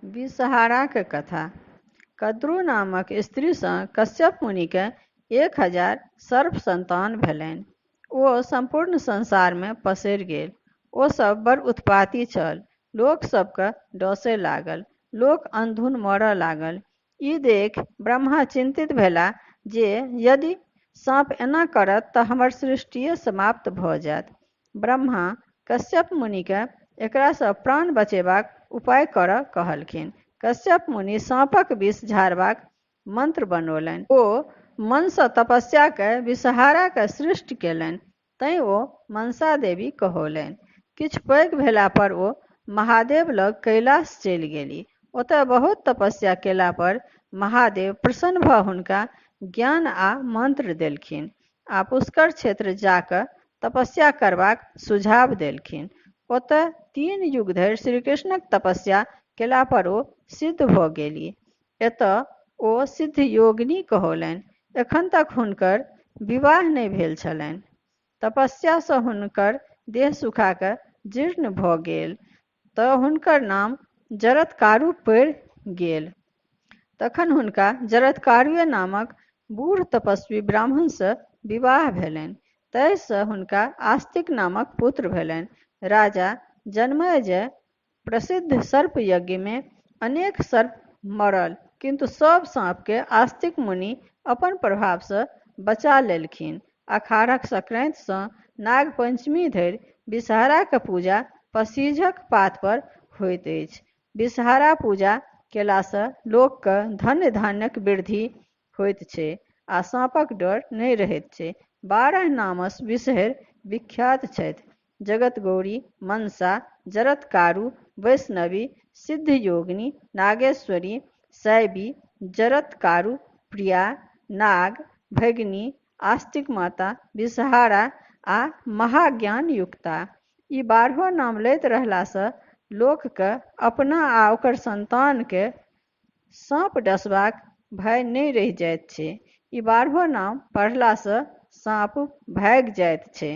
विषहाराक कथा। कद्रू नामक स्त्रीसँ कश्यप मुनिकेँ 1000 सर्प सन्तान भेलनि। ओ सम्पूर्ण संसारमे पसरि गेल। ओ सभ बड़ उत्पाती छल। लोक सभकेँ डसय लागल। लोक अनधुन मरय लागल। ई देखि ब्रह्मा चिन्तित भेलाह जे यदि साँप एना करत तऽ हमर सृष्टिए समाप्त भऽ जायत। ब्रह्मा कश्यप मुनिकेँ एकरासँ प्राण बचेबाक उपाय करय कहलखिन। कश्यप मुनि साँपक विष झाड़बाक मंत्र बनौलनि। ओ मनसँ तपस्या कय विषहाराक सृष्टि केलनि, तैं ओ मनसा देवी कहौलनि। किछु पैघ भेलापर ओ महादेव लग कैलाश चलि गेली। ओतय बहुत तपस्या केलापर महादेव प्रसन्न भऽ हुनका ज्ञान आ मंत्र देलखिन आ पुष्कर क्षेत्र जा कऽ तपस्या करबाक सुझाव देलखिन। ओतय 3 युग धरि श्रीकृष्णक तपस्या केलापर ओ सिद्ध भऽ गेली। एतय ओ सिद्धयोगिनी कहौलनि। एखन तक हुनकर विवाह नहि भेल छलनि। तपस्यासँ हुनकर देह सुखा कऽ जीर्ण भऽ गेल तऽ हुनकर नाम जरत्कारु पड़ि गेल। तखन हुनका जरत्कारुए नामक बूढ़ तपस्वी ब्राह्मणसँ विवाह भेलनि। ताहिसँ हुनका आस्तिक नामक पुत्र भेलनि। राजा जनमेजय प्रसिद्ध सर्प यज्ञमे अनेक सर्प मरल, किन्तु सभ साँपकेँ आस्तिक मुनि अपन प्रभावसँ बचा लेलखिन। अखाढ़क संक्रान्तिसँ नागपंचमी धरि विषहाराक पूजा पसीझक पात पर होइत अछि। विषहारा पूजा केलासँ लोकके धन-धान्यक वृद्धि होइत छै आ साँपक डर नहि रहैत छै। 12 नामसँ विषहरि विख्यात छथि: जगतगौरी, मनसा, जरत्कारु, वैष्णवी, सिद्धयोगिनी, नागेश्वरी, शैवी, जरत्कारु प्रिया, नाग, भगिनी, आस्तिक माता, विषहारा आ महाज्ञानयुक्ता। ई 12 नाम लैत रहलासँ लोककेँ अपना आ ओकर सन्तानकेँ साँप डसबाक भय नहि रहि जाइत छै। ई 12 नाम पढ़लासँ साँप भागि जाइत छै।